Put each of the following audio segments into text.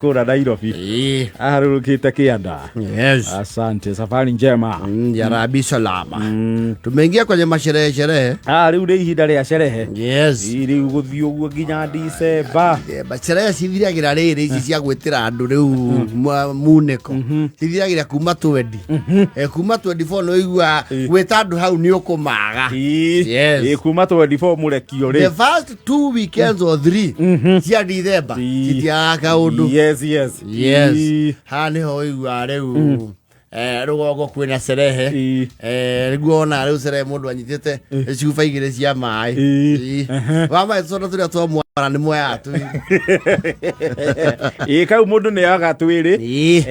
Kũra Nairobi. Aharũrũkĩte kĩanda. Yes. Asante, safari njema. Ya rabi salama. Tumeingia kwenye masherehe sherehe. Ah, rĩu nĩ ihinda rĩa sherehe. Yes. Ĩ, rĩu gũthiĩ ũguo nginya December. Sherehe cithiragĩra rĩrĩ ici cia gwĩtĩra andũ rĩu munĩko cithiragĩra kuma 20. Kuma 24 nĩ ũigua gwĩta andũ hau nĩ ũkũmaga. Yes. Ĩ, kuma 24 mũrekio The rĩ. first two weekends or three cia December citiagaga kaũndũ. Yes. Yes. Ĩ, Haha nĩho ũiguaga rĩu rũgongo kwĩna cerehe. Ĩ. Nĩguo wona rĩu cerehe mũndũ anyitĩte cuba igĩrĩ cia maĩ. Ĩ. Ĩ. Wa maĩ tũcondo tũrĩa twa mwara nĩ moyaga twĩrĩ. Ĩ, kau mũndũ nĩ oyaga twĩrĩ. Ĩ.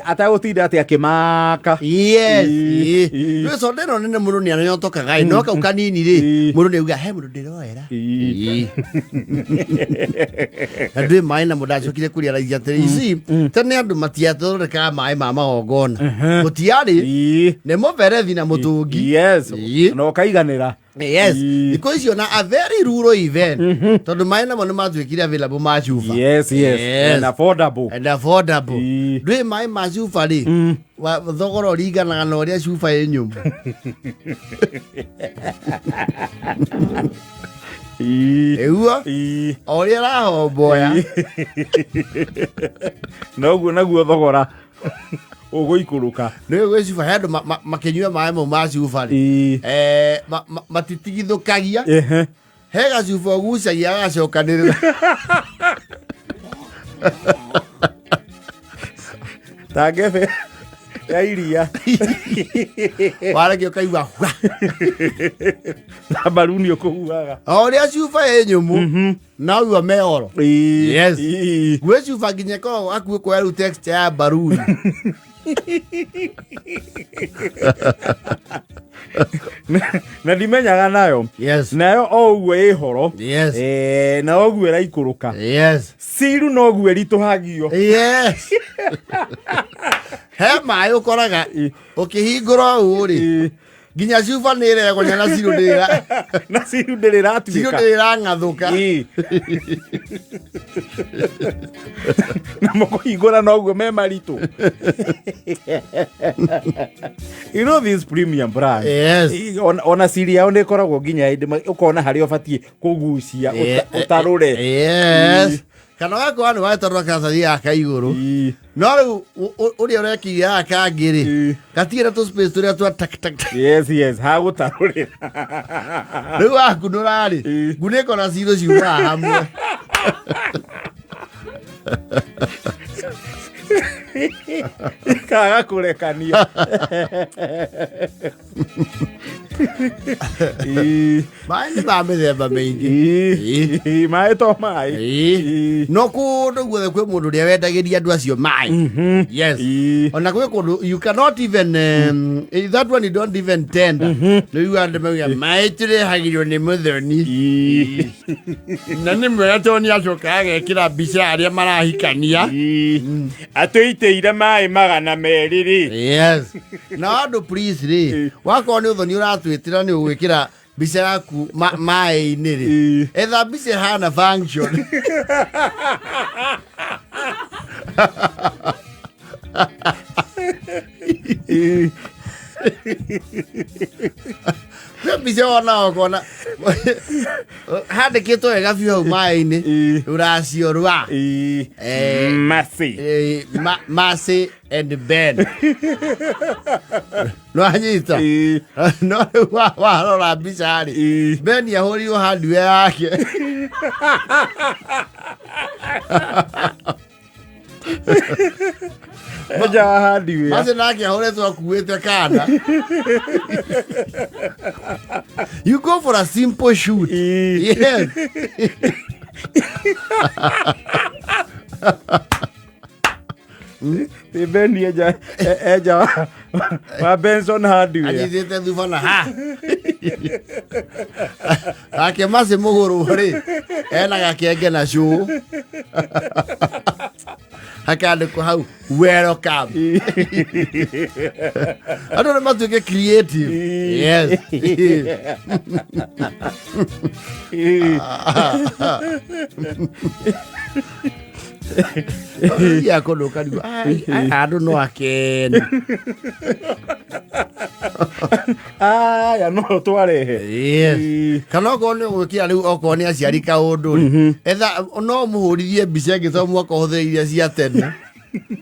Atagũtinda atĩ akĩmaka. Yes. Ĩ. Ĩ. Ĩ. Rĩu soda ĩno nene mũndũ nĩ anyotokaga ĩ, no kau kanini rĩ Ĩ. mũndũ nĩ auga he mũndũ ndĩroera. Ĩ. Ĩ. Na ndwĩ maĩ namo ndacokire kũrĩa atĩrĩ ici tene andũ matiathondekaga maĩ ma magongona gũtiarĩ Ĩ. nĩ mũberethi na mũtũngi. Yes. Ĩ. Na ũkaiganĩra. Yes. Ĩ. Thikũ icio na a very rural event tondũ maĩ namo nĩ matuĩkire available ma cuba. Yes. Yes. And affordable. And affordable. Ĩ. Ndwĩ maĩ ma cuba rĩ thogora ũringanaga na ũrĩa cuba ĩ nyũmũ. Ĩ. Ĩguo Ĩ. o ũrĩa ĩrahomboya Noguo naguo thogora ũgũikũrũka. Nĩ gwĩ cuba he andũ makĩnyua maĩ mau ma cuba rĩ Ĩ. Matitigithũkagia. Ehe. He gacuba ũgucagia agacokanĩrĩra. Ta ngebe ya iria. Warekia ũkaigua hwa. Na mbaruni ũkũhuhaga. O ũrĩa cuba ĩ nyũmũ noguo meoro. Ĩ. Yes. Ĩ. Gwĩ cuba nginya ĩkoragwo hakuhĩ kuoya rĩu texture ya mbaruni. Na ndimenyaga nayo. Yes. Nayo o ũguo ĩ horo. Yes. Na ũguo ĩraikũrũka. Yes. Ciru noguo ĩritũhagio. Yes. He maĩ ũkoraga ũkĩhingũra ũũ rĩ nginya cuba nĩ ĩregonya na ciru ndĩra Na ciru ndĩrĩ ciru ĩratuĩka. ndĩrang'athũka. Ĩ. Na mũkũhingũra noguo me maritũ. You know this premium brand. Yes. Ĩ, ona ciri yao nĩ ĩkoragwo nginya hĩndĩ ũkona harĩa ũbatiĩ kũgucia ũtarũre. Yes. Kana wakorwo nĩ watarũra karatathi gaka igũrũ Ĩ. no rĩu ũrĩa ũrekire gaka kangĩ rĩ Ĩ. gatigĩra tũ space tũrĩa twa tak tak tak. Yes, hagũtarũrĩra. Rĩu wakunũra rĩ Ĩ. ngunĩko na ciro ciumaga hamwe. Ikaga kũrekania. Ĩ. Maĩ nĩ ma mĩthemba mĩingĩ. Ĩ. Ĩ, maĩ to maĩ. Ĩ. Ĩ. No kũndũ guothe kwĩ mũndũ ũrĩa wendagĩria andũ acio maĩ. Yes. Ĩ. Ona kwĩ kũndũ you cannot even that one you don't even tender. Nĩ ũiguaga andũ mauga maĩ tũrehagĩrwo nĩ mũthoni. Ĩ. Na nĩ mwega tondũ nĩ acoka agekĩra mbica ya arĩa marahikania. Ĩ. Atũitĩire maĩ 200 rĩ. Yes. Na andũ please rĩ wakorwo nĩ ũthoni ũratwĩtĩra nĩ ũgwĩkĩra mbica yaku maĩ-inĩ rĩ Ĩ. etha mbica ĩhana function. Ĩ. Kwĩ mbica wona ũkona handĩkĩtwo wega biũ hau maĩ-inĩ Ĩ. rũracio rwa Ĩ. Mercy. Mercy and Ben nwanyita. Ĩ. No rĩu warora mbica rĩ Ĩ. Ben ahũrirwo hardware yake. Enja wa hardware. Macio nake ahũrĩtwo akuĩte kana. You go for a simple shoot. Ĩ. Yes. Ĩ, Ben enja wa Benson hardware. Anyitĩte thuba na ha nake maci mũgũrũ rĩ ena gakenge na cũũ hakandĩkwo hau welcome. Andũ nĩ matuĩke creative. Yes. Ĩ. Ũthiaga kũndũ ũkarigwo, "Ai, ai, andũ no akene." Aya no twarehe. Yes. Kana okorwo nĩ ũgwĩkĩra rĩu, okorwo nĩ aciari kaũndũ rĩ, etha no mũhũrithie mbica ĩngĩ, to mwaka ũhũthĩre iria cia tene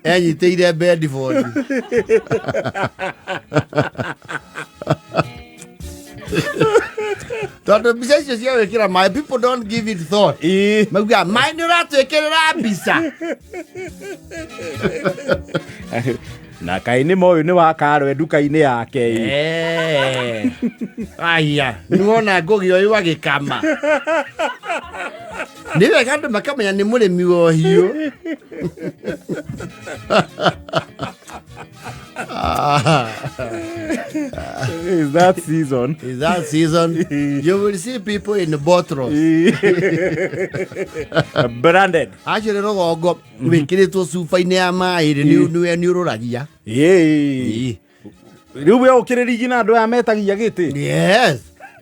enyitĩire bedboard. Tondũ mbica icio cia gwĩkĩra maĩ, people don't give it thought. Maugaga maĩ nĩ ũratwĩkĩrĩra mbica. Na kaĩ nĩ moyũ nĩ wa karwe nduka-inĩ yake ĩ. Eh. Aya, nĩwona ngũgĩ ũyũ agĩkama. Nĩ wega andũ makamenya nĩ mũrĩmi wa ũhiũ. Is that season? Is that season? You will see people in bottles. Branded. Acio nĩ rũgongo wĩkĩrĩtwo cuba-inĩ ya maĩ rĩ, nĩ ũrũragia. Ĩĩ. Rĩu we ũkĩrĩrigi na andũ aya metagia gĩtĩ. Yes.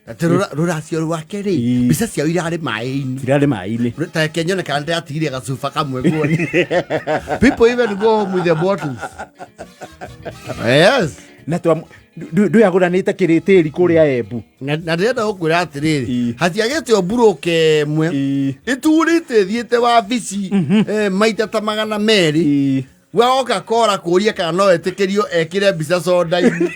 Atĩ rũracio rwake rĩ, mbica ciao irarĩ maĩ-inĩ. Irarĩ maĩ-inĩ. Ta reke nyone kana ndĩratigire gacuba kamwe kuoni. People even go home with the bottles. Yes. Na twa ndũyagũranĩte kĩrĩtĩri kũrĩa Embu. Na ndĩrenda gũkwĩra atĩrĩrĩ, hatiagĩte o mburũka ĩmwe ĩturĩte ĩthiĩte wabici maita ta 200 waoka kora kũria kana no etĩkĩrio ekĩre mbica soda-inĩ.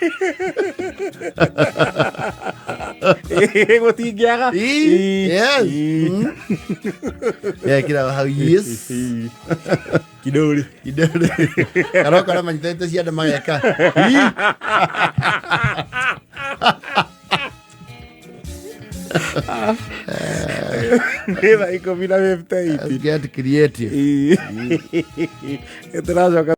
Gũtingĩaga. Yes. Ekĩra hau, yes. Kidori. Kana ũkona manyitĩte ciana mageka. Nĩ thaa 10 na 58. Get creative. Tũracoka.